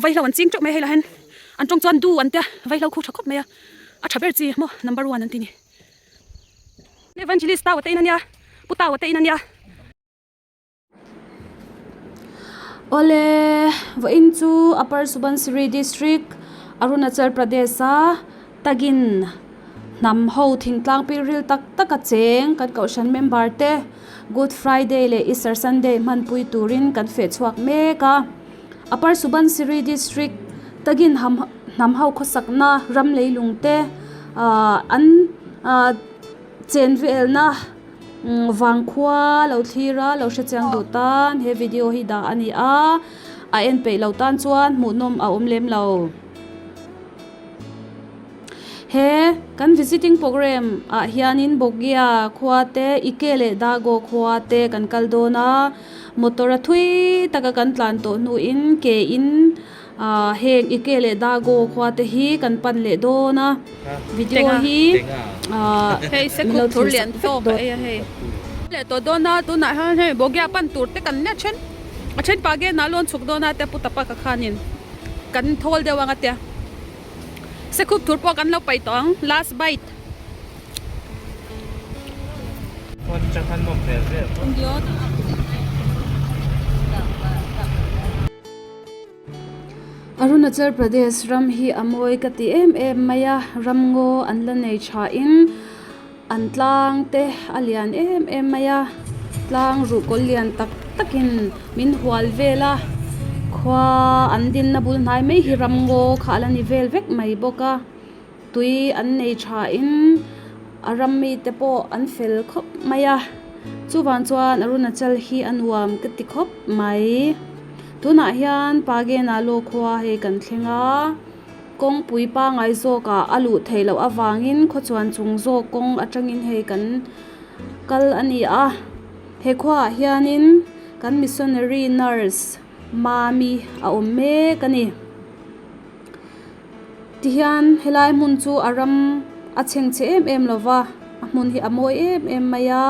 Vaihlo an ching teuh mai hei lah hian an tawng chuan du an tia vaihlo khu tha khawp mai a a tha ber chi maw number one an ti ni. Evangelist Tau te in ania Pu Tau te in ania. Awle vawiin chu Upper Subansiri District Arunachal Pradesh a tagin hnam ho thingtlang pilril tak tak a cheng kan kohhran member te Good Friday leh Easter Sunday hmanpui turin kan feh chhuak mek a Upper Subansiri District tagin hnam ho khawsakna ram leilung te ahh an ahh chen velna. Vangkhua lo thlir a lo hrechiang duh tan he video hi dah a ni a a en peih lo tan chuan hmuhnawm a awm lem lo. He kan visiting program ah hianin Bogya khua te Ike leh Dago khua te kan kal dawn a motor a thui taka kan tlan tawh hnuin ke in Ahh heng Ike leh Dago khua te hi kan pan leh dawn a video hi ahh hei se khup thur lian tawk a ei a hei leh tawh dawn a tunah hian hei Bogya pan tur te kan nia then a then pah gen ah lawn chhuk dawn a tia Putapa ka khanin kan thawl deuh ang a tia se khup thur pawh kan lo paih tawh ang last bite. Arunachal Pradesh ram hi a mawi ka ti em em mai a, ramngaw an la nei thain an tlang te a lian em em mai a, tlang ruhkawl lian tak takin min hual vel a, khua an dinna bul hnai mai hi ramngaw kha a la ni vel vek mai bawk a, tui an nei thain a ram mite pawh an fel khawp mai a, chuvang chuan Arunachal hi a nuam ka ti khawp mai. Tunah hian Pagena law khua hei kan thleng a, kawngpui pangai zawkah a luh theih loh avangin khawchuan chung zawk kawng atangin hei kan kal a ni a. He khuaah hianin kan missionary nurse Mami a awm mek a ni. Tihian helai hmun chu a ram a chhengchhe em em lova, a hmun hi a mawi em em mai a.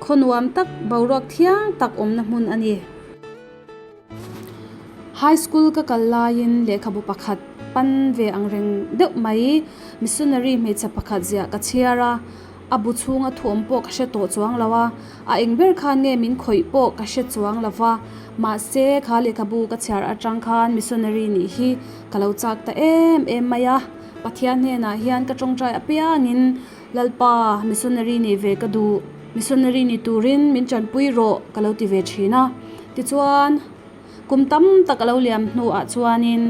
Khaw nuam tak boruak thiang tak awmna hmun a ni. High school ka kal laiin lehkhabu pakhat pan ve ang reng deuh mai missionary hmeichhe pakhat ziah ka chhiar a, a bu chhunga thuawm pawh ka hre tawh chuang lo a, a eng ber khan nge min khawih pawh ka hre chuang lo va, mahse kha lehkhabu ka chhiar atang khan missionary nih hi ka lo chak ta em em mai a, Pathian hnenah hian ka tawngtai apiangin Lalpa, missionary nih ve ka duh, missionary ni turin min tanpui rawh ka lo ti ve thin a. Tichuan, kum tam tak a lo liam hnuah chuanin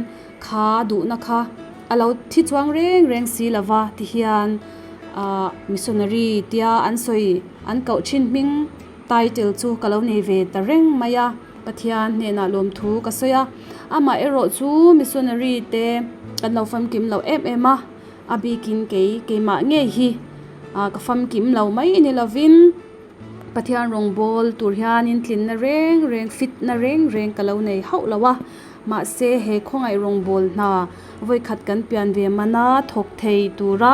kha duhna kha a lo thi chuang reng reng si lo va ti hian ah missionary tia an sawi an koh thin hming title chu ka lo nei ve ta reng mai a, Pathian hnenah lawmthu ka sawi a. Amaherawh chu missionary te kan lo famkim lo em em a. A bikin kei keimah ngei hi ah ka famkim lo mai ni lovin Pathian rawngbawl tur hianin tlinna reng reng fitna reng reng ka lo nei hauh lo a mahse he khawngaih rawngbawl hna vawikhat kan pian ve mana thawk thei tura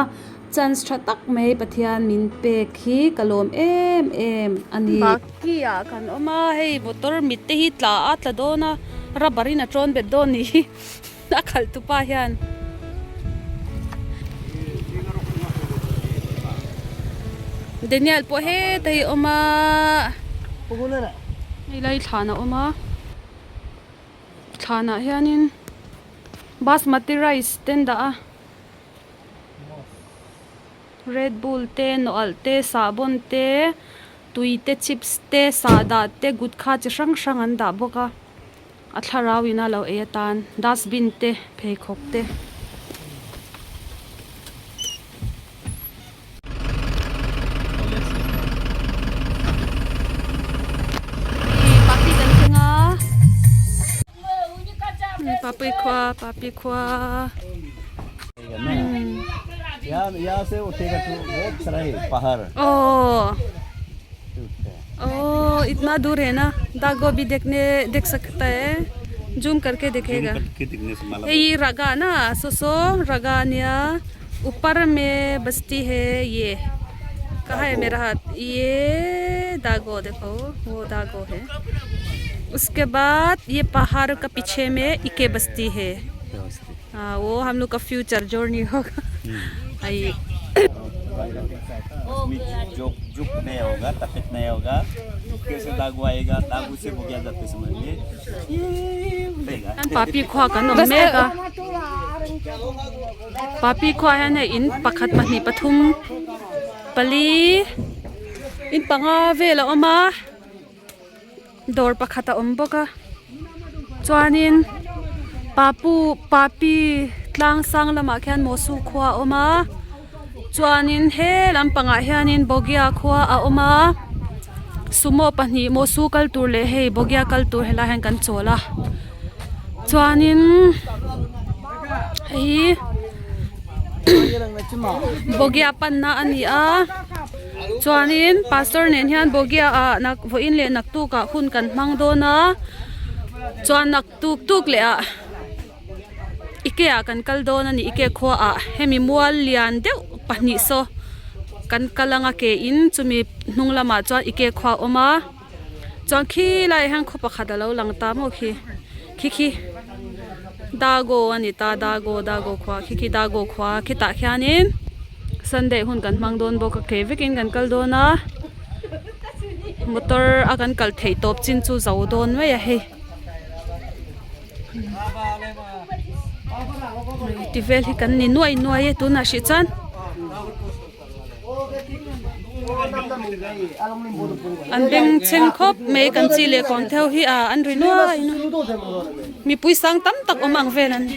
chance tha tak mai Pathian min pek hi ka lawm em em a ni. Baki ah kan awm a hei motor mit te hi tla a tla dawn a rubber in a tawn bet dawn ni hi. A khalh tu pa hian. Daniel pawh heta hi a awm a. Hei lai thlan a awm a. Thlanah hianin basmati rice te an dah a. Red bull te nawalh te sahbawn te tui te chips te sahdah te gutkha chi hrang hrang an dah bawk a. A thlarau in a lo ei atan dustbin te pheikhawk te. Papi kan thleng a Papi khua Papi khua. ओ इतना दूर है ना दागो भी देखने देख सकता है जूम करके देखेगा ये रगा ना सो सो रगा निया ऊपर में बस्ती है ये कहाँ है मेरा हाथ ये दागो देखो वो दागो है। Uske baad ye pahar ka piche me ike basti hai. Haa wo hum log ka future journey hoga. Ai. Papi khua kan awm mek a. Papi khua hian hei in pakhat pahnih pathum pali in panga vel a awm a dawr pakhat a awm bawk a chuanin papu papi tlang sang lamah khian mosu khua a awm a chuanin he lampangah hianin bawgia khua a awm a sumo pahnih mosu kal tur leh hei bawgia kal tur helai hian kan chawl a chuanin hei hi bawgia panna a ni a chuanin pastor nen hian bawgia ah nak vawiin leh naktuk ah hun kan hmang dawn a chuan naktuk tuk leh ah ike ah kan kal dawn a ni ike khua ah hemi mual lian deuh pahnih saw kan kal anga ke in chumi hnung lamah chuan ike khua a awm a. Chuan khi laiah hian khaw pakhat a lo lang ta maw khi khi khi Dago a ni ta Dago Dago khua khi khi Dago khua khitah khianin Sunday hun kan hmang dawn bawk a ke vekin kan kal dawn a motor a kan kal theih tawp chin chu zo dawn mai a hei ti vel hi kan ni nuai nuai e tunah hrih chuan. An bengchheng khawp mai kan chi leh kawn theuh hi a an ri nuai a mipui sang tam tak awm ang vel an ni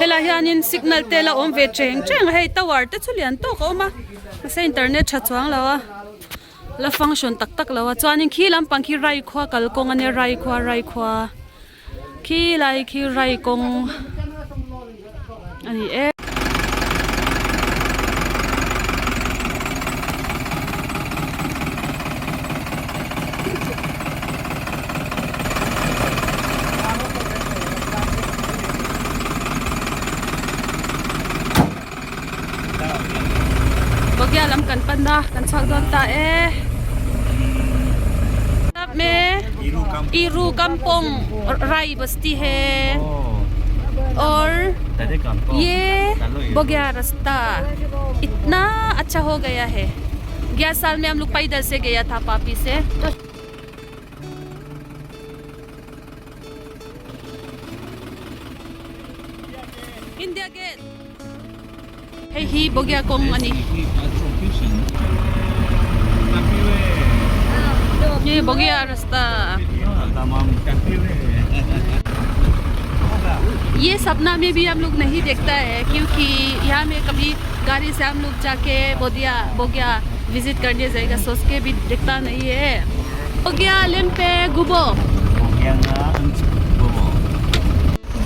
helai hianin signal te la awm ve cheng cheng a hei tower te chu lian tawk a awm a mahse internet tha chuang lo a la function tak tak lo a chuanin khi lampang khi rai khua kalkawng a nia rai khua rai khua. Khi lai khi rai kawng a ni e. Bawkya lam kan pan a kan chhuak dawn ta e. Iru kampong Rai basti hai aur ye Bogya rasta itna acha ho gaya hai gya saal mein hum log paidal se gaya tha papi se. India Gate Hei hi Bogya kawng a ni. Hi Bogya rasta. ये सपना में भी हम लोग नहीं देखता है क्योंकि यहाँ में कभी गाड़ी से हम लोग जाके बोदिया बोगिया विजिट करने जाएगा सोच के भी देखता नहीं है बोगिया लिम्पे गुबो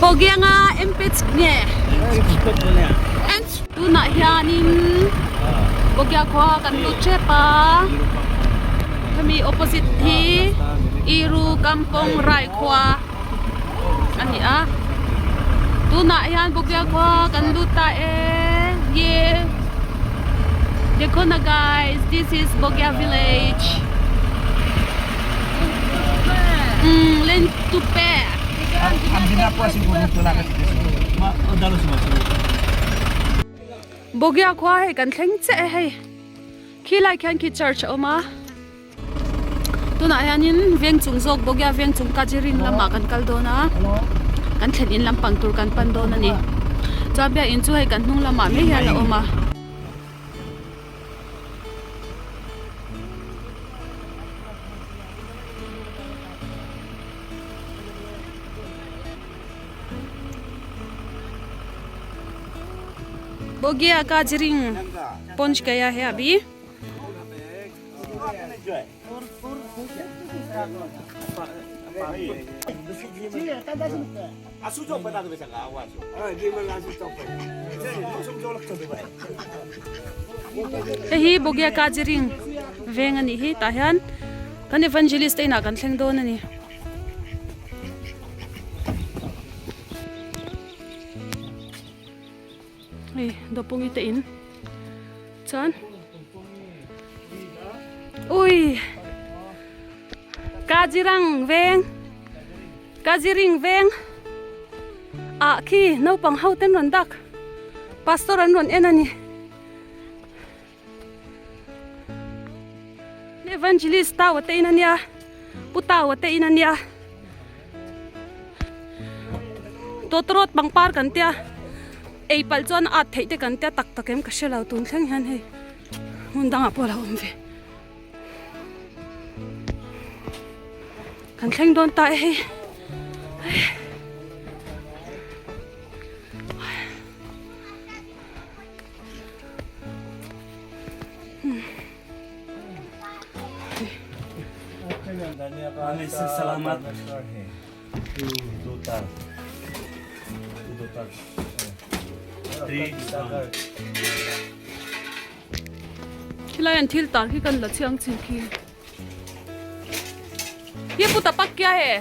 बोगिया nga empech nge tunah hianin Bogya khua kan lut tep a hemi opposite hi Iru Kampong Rai khua a ni a tunah hian Bogya khua kan lut ta e ye dekho na guys this is Bogya village umm len tupe. Bogya khua hei kan thleng chiah e hei khilai khian khi church a awm a tunah hianin veng chung zawk Bogya veng chung Kajirin lamah kan kal dawn a kan thlen in lampang tur kan pan dawn a ni chuan biakinn chu hei kan hnung lamah mai hian a awm a. Bogia ka jiring ponch gaya hai abhi. Hei hi Bogia ka jiring veng anih hi tah hian kan evangelist te inah kan thleng dawn a ni. Hei Dopungi te in chuan ui. Kazirang veng Kaziring veng ah khi naupang ho ten rawn dak pastor an rawn en a ni. Evangelist tau te in ania pu tau te in ania tawtawrawt pangpar kan tia ei palh chuan a at theih te kan tia tak tak em ka hre lo tun thleng hian hei hmun dangah pawh a lo awm ve kan thleng dawn ta e hei. Salamat. Two daughter. Two daughter. Three son. Khilai an thil tar khi kan la chiang chin khi. Ye puta pak kya hai?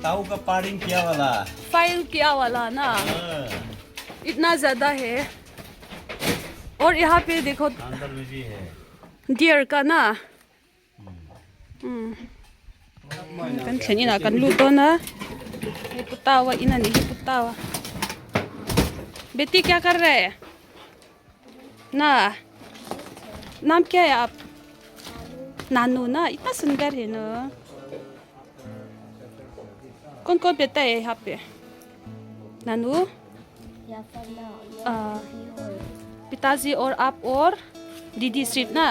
Tau ka paring kya wala. File kya wala na. Itna zyada hai. Aur yaha pe dekho. Andar mein bhi hai. Deer ka na. Kan thlen inah kan lut dawn a hei pu tau a in a nih hi pu tau a beti kya kar rahe hai na naam kya hai aap nanu na itna sundar hai na kaun kaun beta hai yaha pe nanu pitaji aur aap aur didi sirf na.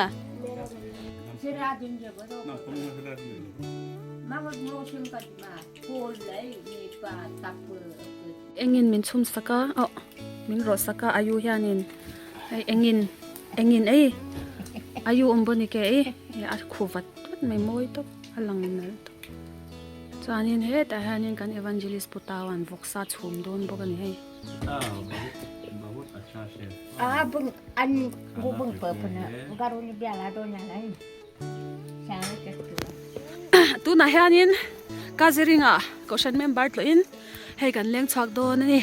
Engin min chhum sak a aw min rawh sak a ayu hianin hei engin engin ei ayu awm baw ni ke ei a khu vat vat mai mawi tawp a lang nalh tawp chuanin hetah hianin kan evangelist pu tauan vawksa chhum dawn bawk a ni hei. Tunah hianin Kaziranga Kohhran member tlawhin hei kan leng chhuak dawn a ni.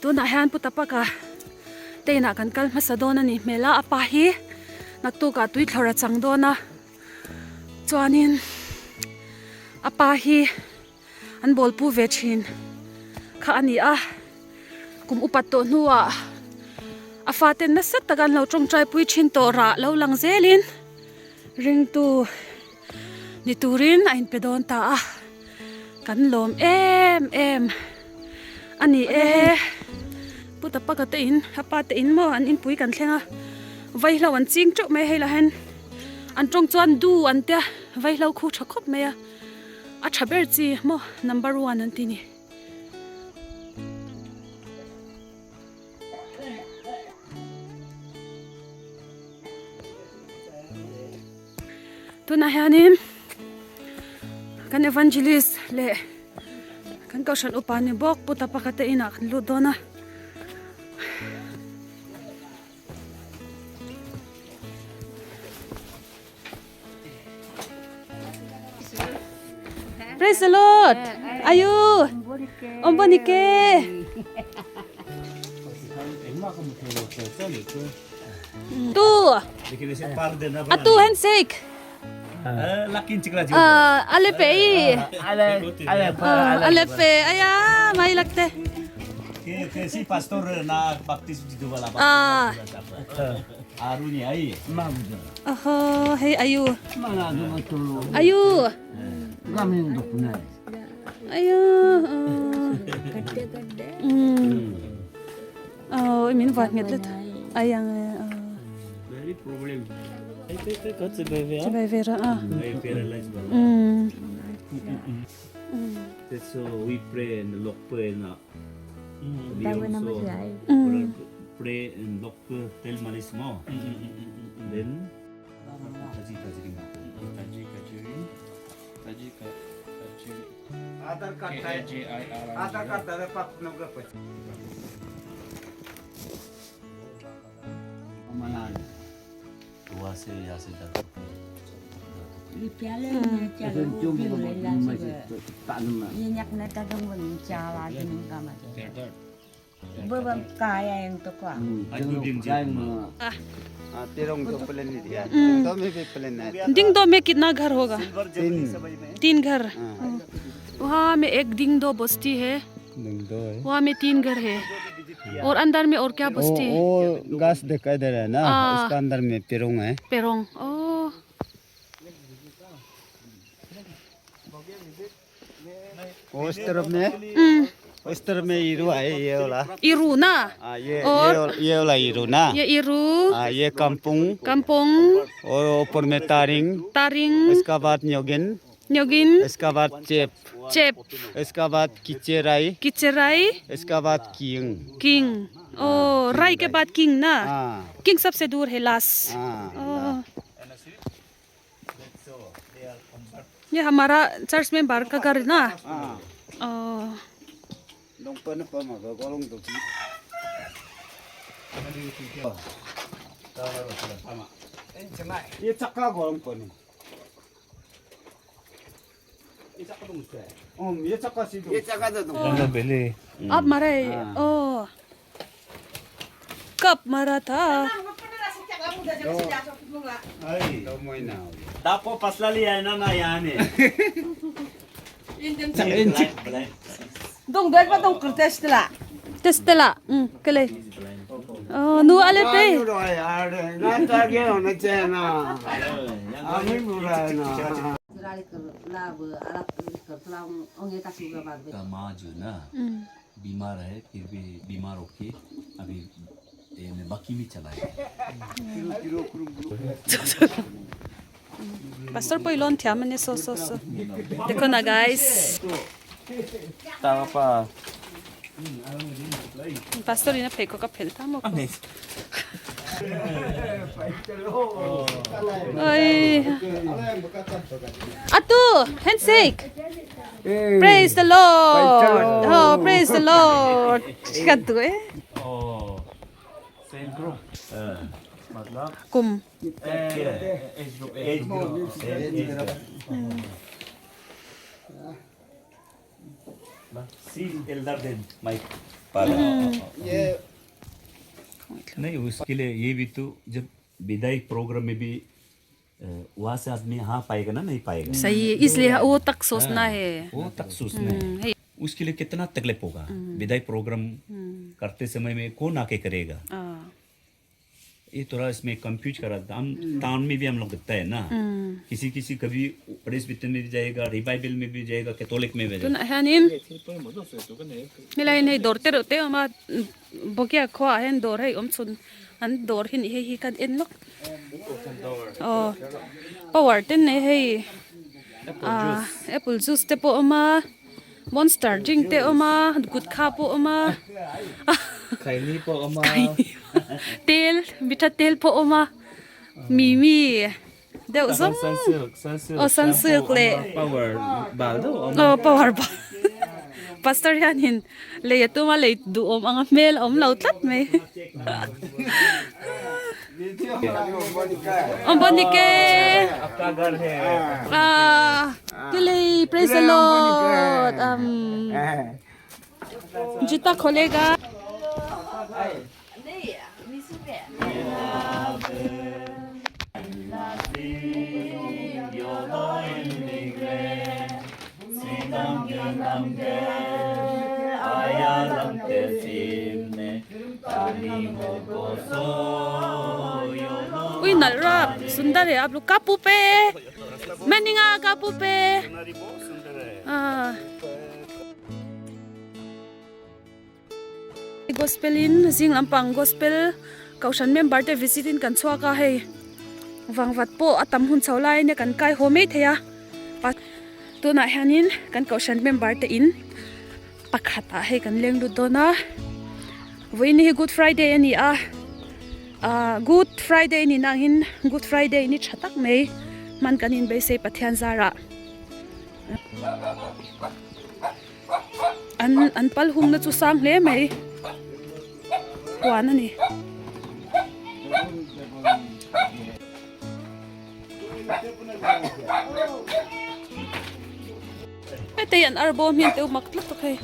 Tunah hian Pu Tapaka te inah kan kal hmasa dawn a ni hmel a, a pa hi naktukah tui thlawr a chang dawn a, chuanin a pa hi an bawl pu ve thin kha a ni a kum upat tawh hnuah a fate nasa tak an lo tawngtai pui thin tawh rah lo lang zelin ringtu ni turin a inpe dawn ta a kan lawm em em a ni e pu tapaka te in a pa te in maw an inpui kan thleng a vaihlo an ching teuh mai hei lah hian an tawng chuan du an tia vaihlo khu tha khawp mai a. A tha ber chi maw number one an ti ni. Tunah hianin kan evangelist leh kan kohhran upa ni bawk pu ta pakhat te inah kan lut dawn a. Praise the Lord. Ayu. Ombonike. Tu. Atu handshake. Ale pe i. Ale pe aya mai lakte. Si pastor na baptist Ah. Aho hei ayu. Ayu. Ayu. Oh, min vat nget let. Ayang. Very problem. Chibai vera a. So we pray and lock pray na. We also pray and lock tel malis mo. Then taji taji taji kajiri taji kajiri Aadhaar card Aadhaar card दादा पाप नवगा वहाँ से यहाँ से जाते पेरोंग तो प्लेन नहीं दिया तो में भी प्लेन है डिंगदो में कितना घर होगा तीन तीन घर वहाँ में एक डिंगदो बस्ती है दो है वहाँ में तीन घर है और अंदर में और क्या वो बस्ती है वो घास दिखाई दे रहा है ना उसका अंदर में पेरोंग है पेरोंग ओ उस तरफ में उस तरफ में ईरू है ये वाला इरू ना हाँ ये और? ये वाला- ये वाला ईरू ना ये इरू हाँ ये कंपुंग कंपोंग और ऊपर में तारिंग तारिंग इसका बाद न्योगिन न्योगिन इसका बाद चेप चेप इसका बाद किचेराई किचेराई इसका बाद किंग किंग ओ राई के बाद किंग ना हाँ किंग सबसे दूर है लास्ट हाँ ओ ये हमारा चर्च में बाहर का घर है ना हाँ ओ 농빠는 빠마가 고롱도 ये चक्का गोरम पनि ये चक्का सिधो ये चक्का अब मरा है ओ कब मरा था दो महीना हो Dapo paslali ay na na yan eh. Dong doy pa dong kertes tela. Testela kale ओ नु आले पे गया होना चाहिए ना हमें बुरा है ना का माँ जो है ना बीमार है फिर भी बीमार होके अभी ये में बाकी में चला है Pastor po ilon thiam ani so so so देखो ना guys Tama pa. Pastor ina pheko ka phel tham ko oi atu handshake praise the lord oh praise the lord kan tu eh Oh. Same group. मतलब kum age group. Age group age group see elder than my father नहीं उसके लिए ये भी तो जब विदाई प्रोग्राम में भी अ, वहाँ से आदमी हाँ पाएगा ना नहीं पाएगा सही है इसलिए वो तक सोचना है वो तक सोचना है है उसके लिए कितना तकलीफ होगा विदाई प्रोग्राम करते समय में कौन आके करेगा आ, ये थोड़ा इसमें कंफ्यूज करा था हम टाउन में भी हम लोग देखता है ना किसी किसी कभी प्रेसबिटेरियन में भी जाएगा रिवाइवल में भी जाएगा कैथोलिक में भी जाएगा tun hianin helai hei dawr te reuh te a awm a bawkya khuaah hian dawr hei awm chhun an dawr hi ni hei hi khan en lawk aw power te nei hei ah apple juice te pawh a awm a monster drink te a awm a gutkha pawh a awm a Kaini po ama. tel mitha tel pawh a awm a mimi deuh zawng Sunsilk, sunsilk. Oh, sunsilk shampoo, le. ama Power baldo ama. aw power ba pastor hianin lei a tuma lei duh awm anga hmel a awm lo tlat mai awm pawh ni ke Apka ghar hai. ah tilei praise the lord um juta kholega ui nalh rap sundar hai aap log kapu pe maninga kapu pe ah gospel in zing lampang gospel kohhran member te visit in kan chhuak a hei vangvat pawh a tam hun chho lai ania kan kai haw mai thei a tunah hianin kan kohhran member te in pakhat ah hei kan leng lut dawn a vawiin hi good friday a ni a ah good friday ni nang in good friday ni tha tak mai hman kan inbeisei pathian zarah an an pal hung na chu sang hle mai huan a ni. Heti an ar bawm hian teuh mak tlat tak hei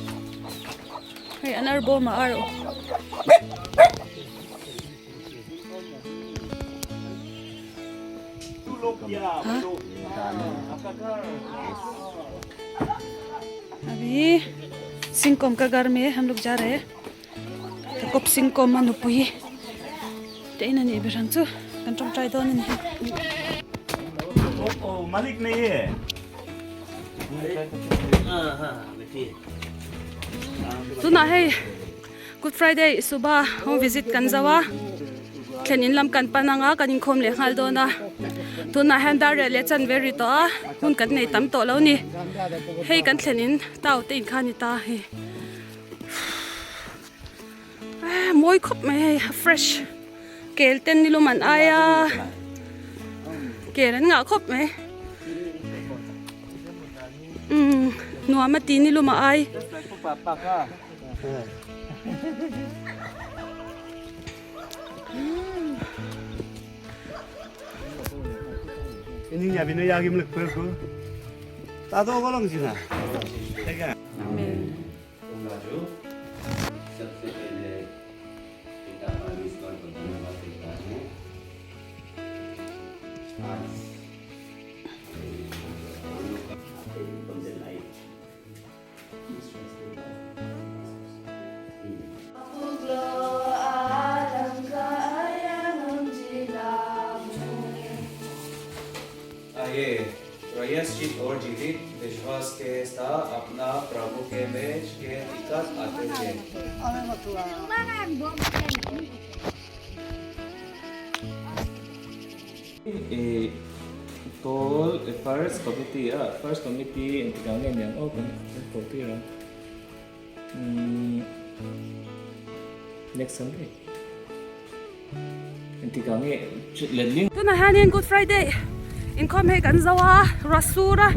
hei an ar bawm a ar aw. अभी सिंगकोम का घर में हम लोग जा रहे हैं Jacob Singkawm a nupui te in a nih ber ang chu kan tawngtai dawn a ni. Tunah hei Good Friday suba home visit kan zo a thlen in lam kan pan anga kan inkhawm leh nghal dawn a tunah hian dar reh leh chan ve ri tawh a hun kan nei tam tawh lo ni hei kan thlen in tau te in kha a ni ta hei. Mawi khawp mai hei a fresh kel ten nilum an ai a kel an ngah khawp mai umm nuam a ti nilum a ai. आइए प्रायश्चित और जीवित विश्वास के साथ अपना प्रभु के मेज के निकट आते हैं। I call first committee a first committee engtik ah nge niang aw kan ko tir ang umm next sunday engtik ah nge letling. Tunah hianin Good Friday inkhawm hei kan zo a, ruah sur a,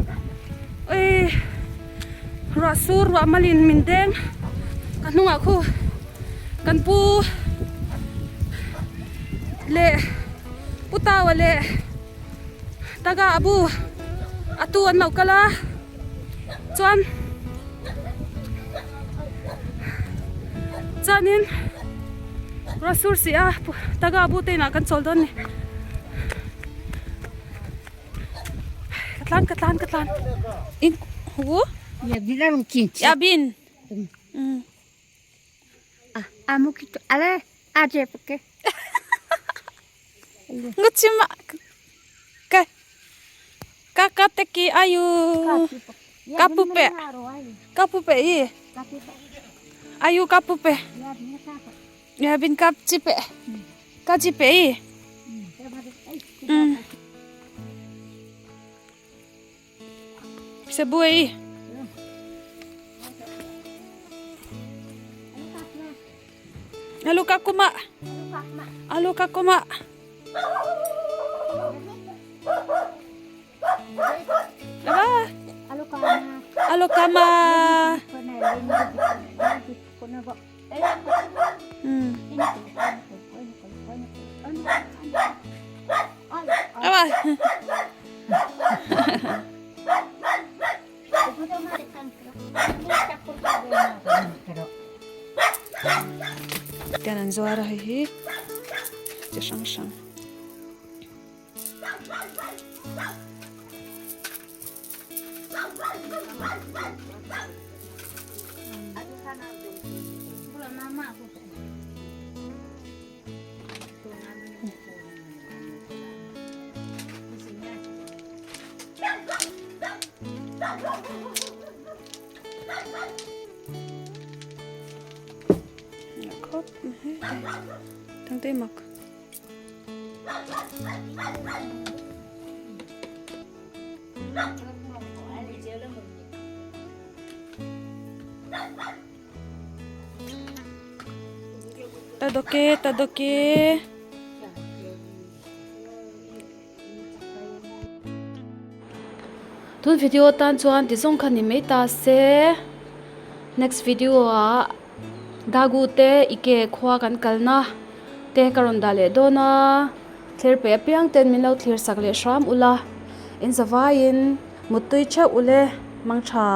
ui ruah sur ruah malin min deng ka hnungah khu kan pu leh Pu Taua leh Taga a bu a tu an lo kal a chuan chuanin ruah sur si a Taga a bu te inah kan chawl dawn a ni ka tlan ka tlan ka tlan in hu ya bin Nguchima ka ka te ki ayu kapupe kapupe i ayu kapupe ya bin kap chipe ka chipe i Cebu ei. Alu kakuma. Alu kakuma. Ah. Alu kama. Hmm. Apa? Tian an zuar a hei hi chi hrang hrang. Khawp mai mak. Tadoke tadoke. Tun video tan chuan ti zawng kha ni mai ta se next video ah dagu te ike khua kan kalna te ka rawn dah leh dawn a thlir peh apiang ten min lo thlir sak leh hram ula in zavaiin muttui theuh ule mang tha.